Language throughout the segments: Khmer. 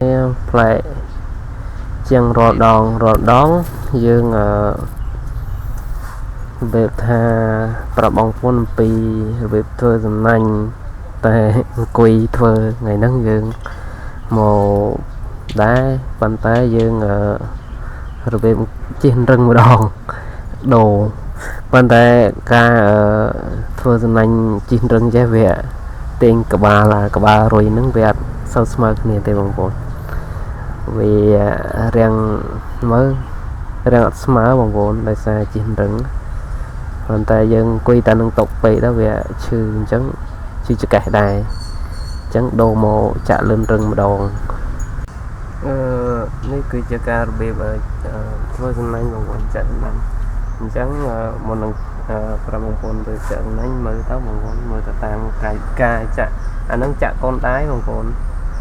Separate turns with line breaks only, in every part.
ប្លែកជាងរាល់ដងរាល់ដងយើងអឺរបៀបថាប្រាប់បងប្អូនអំពីរបៀបធ្វើសំណាញ់តែអង្គុយធ្វើថ្ងៃហ្នឹងយើងមកដែរប៉ុន្តែយើងអឺរបៀបជិះរឹងម្ដងដូរប៉ុន្តែការធ្វើសំណាញ់ជិះរឹងចេះវាទាញក្បាលអាក្បាលរុយហ្នឹងវាអត់សូវស្មើគ្នាទេបងប្អូនវារាំងមើលរាំងអត់ស្មើបងប្អូនដោយសារជិះរឹងប៉ុន្តែយើងអង្គុយតែនឹងតុពេកទៅវាឈឺអញ្ចឹងឈឺចង្កេះដែរអញ្ចឹងដូរមកចាក់លឿនរឹងម្ដងអឺនេះគឺជាការរបៀបធ្វើសំណាញ់បងប្អូនចាក់សំណាញ់អញ្ចឹងមុននឹងប្រាប់បងប្អូនទៅចាក់សំណាញ់មើលទៅបងប្អូនមើលទៅតាមកាយការចាក់អាហ្នឹងចាក់កូនដៃបងប្អូន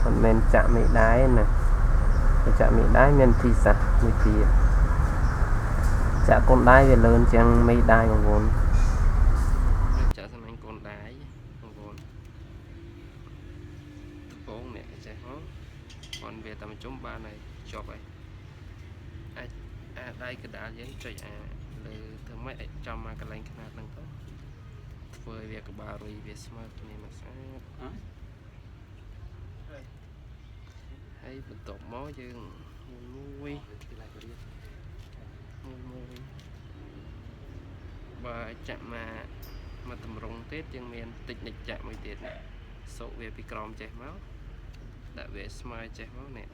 មិនមែនចាក់មេដៃណាចាក់មេដៃមានទីសាស្ត្រមួយទៀតចាក់កូនដៃវាលឿនជាងមេដៃបងប្អូនចាក់សំណាញ់កូនដៃបងប្អូនដំបងនេះចេះមកបងវាតាមជុំបានហើយជាប់ហើយអាចអាដៃកដាលយើងចុចអាលើធ្វើម៉េចឲ្យចំមកកន្លែងខ្នាតហ្នឹងទៅធ្វើឲ្យវាក្បាលរុយវាស្មើគ្នាមកស្អាតហើយបន្ទាប់មកយើងមួយមួយមួយបើចាក់មកតម្រង់ទៀតយើងមានតិចនិចចាក់មួយទៀតនេះសោកវាពីក្រោមចេះមកដាក់វាស្មើចេះមកនេះ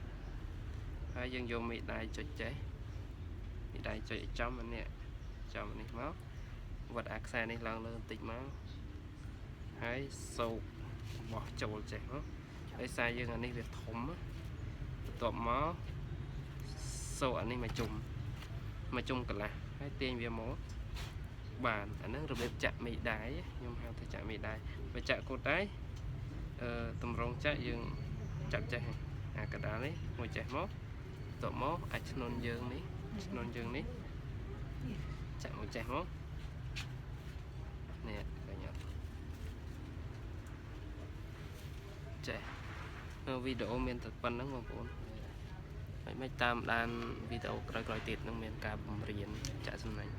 ហើយយើងយកមេដៃចុចចេះមេដៃចុចឲ្យចំអានេះចំនេះមកវត្តអាខ្សែនេះឡើងលើបន្តិចមកហើយសោកបោះចូលចេះមកដោយសារយើងអានេះវាធំបន្ទាប់មកសោកអានេះមកជុំកន្លះហើយទាញវាមកបានអាហ្នឹងរបៀបចាក់មេដៃខ្ញុំហៅថាចាក់មេដៃបើចាក់កូនដៃអឺតម្រងចាក់យើងចាប់ចេះអាកដាលនេះមួយចេះមកបន្ទាប់មកអាចឆ្នុនយើងនេះឆ្នុនយើងនេះចាក់មួយចេះមកនេះឃើញអត់ចេះវីដេអូមានតែប៉ុណ្្នឹងបងប្អូនហើយមិនតាមដានវីដេអូក្រោយៗទៀតនឹងមានការបង្រៀនចាក់សំណាញ់។